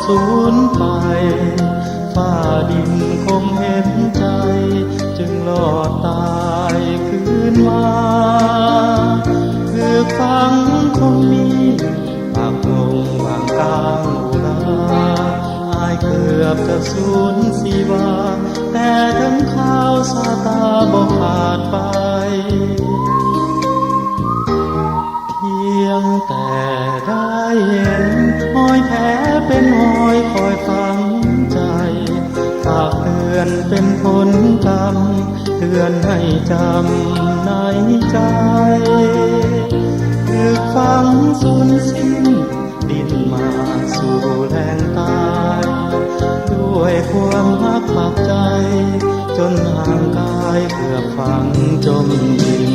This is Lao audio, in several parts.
ສູນໄປ ຟ້າດິນຄົງເຫັນໃຈ ຈຶ່ງລອດຕາຍຄືນມາ. ຖືກຝັງຄົງມີ ປາກລົງຫວ່າງກາງອຸລາ, ອ້າຍເກືອບຈະສູນຊີວາ, ແຕ່ເຖິງຄາວຊາຕາບໍ່ຂາດໄປ. ພຽງແຕ່ໄດ້ເຫັນ ຮອຍແຜເປັນຮອຍຄອຍຝັງໃຈ, ຝາກເຕືອນເປັນຜົນກຳ ເຕືອນໃຫ້ຈຳໃນໃຈ. ຖືກຝັງສູນສິ້ນ ດິນມາສູ່ແລງຕາຍ ດ້ວຍຄວາມຮັກປັກໃຈ ຈົນຮ່າງກາຍເກືອບຝັງຈົມດິນ.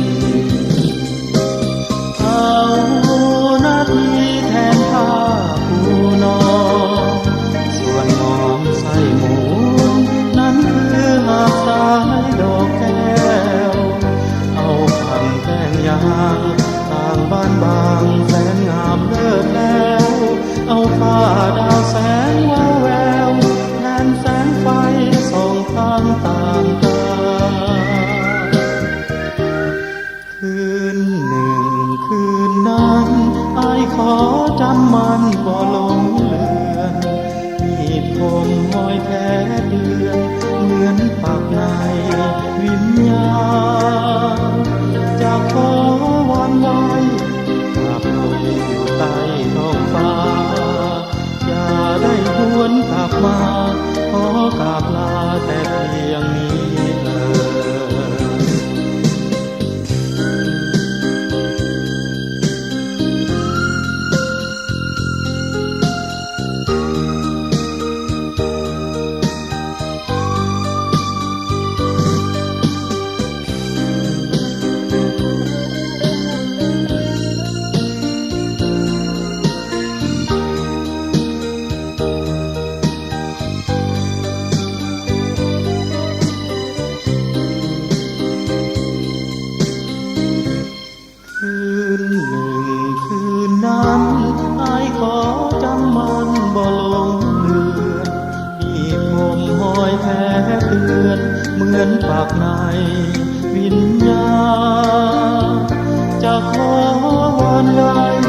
ເອົານາທີແທນຜ້າປູນອນ, ສ່ວນໝອນໃສ່ໝູນ ນັ້ນຄືຫາກສາຍດອກແກ້ວ. ເອົາຄຳແຕ່ງຢ່າງ ສ້າງບ້ານບາງແສນງາມເລີດແລ້ວ, ເອົາຟ້າດາວແສງວາວແວວ ແທນແສງໄຟສ່ອງທາງຕ່າງການ. ຄືນໜຶ່ງຄືນນັ້ນ ອ້າຍຂໍຈຳໝັ້ນບໍ່ຫຼົງເລືອນ, ມີດຄົມຮອຍແຜເຈື່ອນ ເໝືອນປັກໃນວິນຍານ. ຈະຂໍວອນໄວ້ ກາບລົງຢູ່ໃຕ້ທ້ອງຟ້າ ຢ່າໄດ້ຫວນກັບມາ ຂໍກາບລາແຕ່ພຽງນີ້ເລີຍ. ຄືນໜຶ່ງຄືນນັ້ນ ອ້າຍຂໍຈຳໝັ້ນບໍ່ຫຼົງເລືອນ, ມີຄົມຮອຍແຜເຕືອນ ເໝືອນປັກໃນວິນຍານ. ຈະຂໍວອນໄວ້